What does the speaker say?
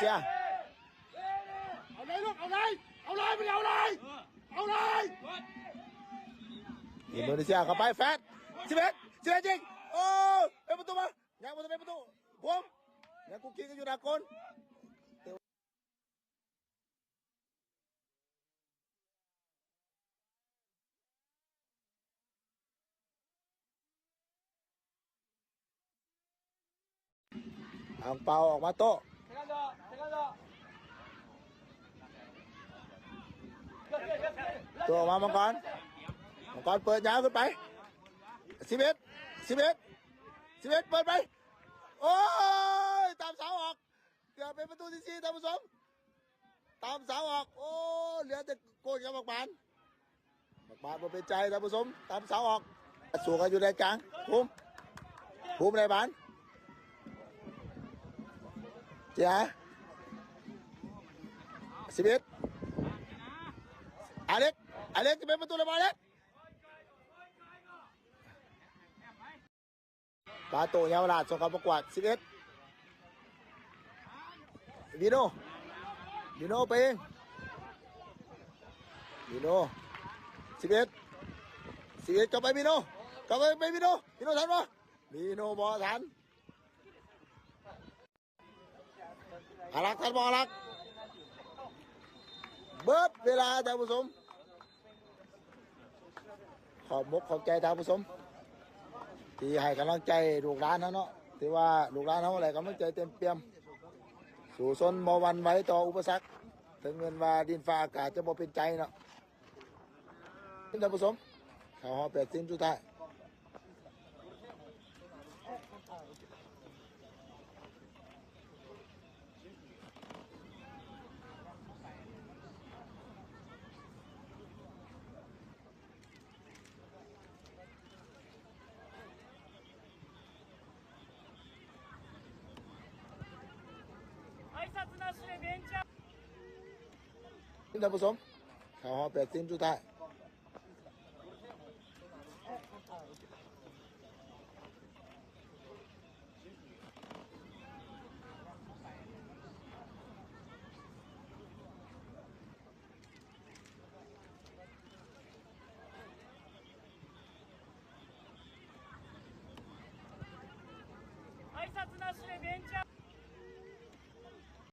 ເຊຍ ເອົາເລີຍລູກ ເອົາເລີຍ ເອົາເລີຍ ເອົາເລີຍ ເອົາເລີຍ ອິນໂດເນເຊຍເຂົ້າໄປ ແຟດ ສິບເອັດ ສິບເອັດ ຍິງ ໂອ້ ເປັນປະຕູມາ ຍັງບໍ່ທັນເປັນປະຕູ ພູມ ຍັງກຸກກິກກັນຢູ່ໜ້າກົນ. ອັງເປົາອອກມາໂຕ້ ໂຕ້ອອກມາ ມັງກອນ ມັງກອນເປີດຍາວຂຶ້ນໄປ ສິບເອັດ ສິບເອັດ ສິບເອັດ ເປີດໄປ ໂອ້ຍ ຕາມເສົາອອກ ເກືອບເປັນປະຕູທີສີ່ ທ່ານຜູ້ຊົມ ຕາມເສົາອອກ ໂອ້ ເຫຼືອແຕ່ໂກນກັບບັກບານ ບັກບານບໍ່ເປັນໃຈ ທ່ານຜູ້ຊົມ ຕາມເສົາອອກ ສວນກັນຢູ່ໃນກາງ ພູມ ພູມໄດ້ບານ ເຈຍ ສິບເອັດ ອາເລັກ ອາເລັກ ຈະເປັນປະຕູ ແລ້ວ ອາເລັກ ປາໂຕເຍົາວະລາດ ສົ່ງເຂົ້າປະກວດ ສິບເອັດ ວິໂນ ວິໂນໄປເອງ ວິໂນ ສິບເອັດ ສິບເອັດ ເຂົ້າໄປ ວິໂນ ເຂົ້າໄປ ໄປ ວິໂນ ວິໂນທັນບໍ່? ວິໂນບໍ່ທັນ. ອາລັກ ທ່ານບໍ່ ອາລັກ ເບິດເວລາ ທ່ານຜູ້ຊົມ ຂອບມົກຂອບໃຈທ່ານຜູ້ຊົມ ທີ່ໃຫ້ກຳລັງໃຈລູກຫຼານເຮົາເນາະ ຖືວ່າລູກຫຼານເຮົາໄດ້ກຳລັງໃຈເຕັມປ່ຽມ ສູ້ຊົນບໍ່ຫວັ່ນໄຫວຕໍ່ອຸປະສັກ ເຖິງແມ່ນວ່າດິນຟ້າອາກາດຈະບໍ່ເປັນໃຈເນາະ. ທ່ານຜູ້ຊົມ ເຂົ້າຮອບແປດທີມສຸດທ້າຍ 挨拶なしでベンチ。 ທ່ານຜູ້ຊົມ ເຂົ້າຮອບແປດທີມສຸດທ້າຍ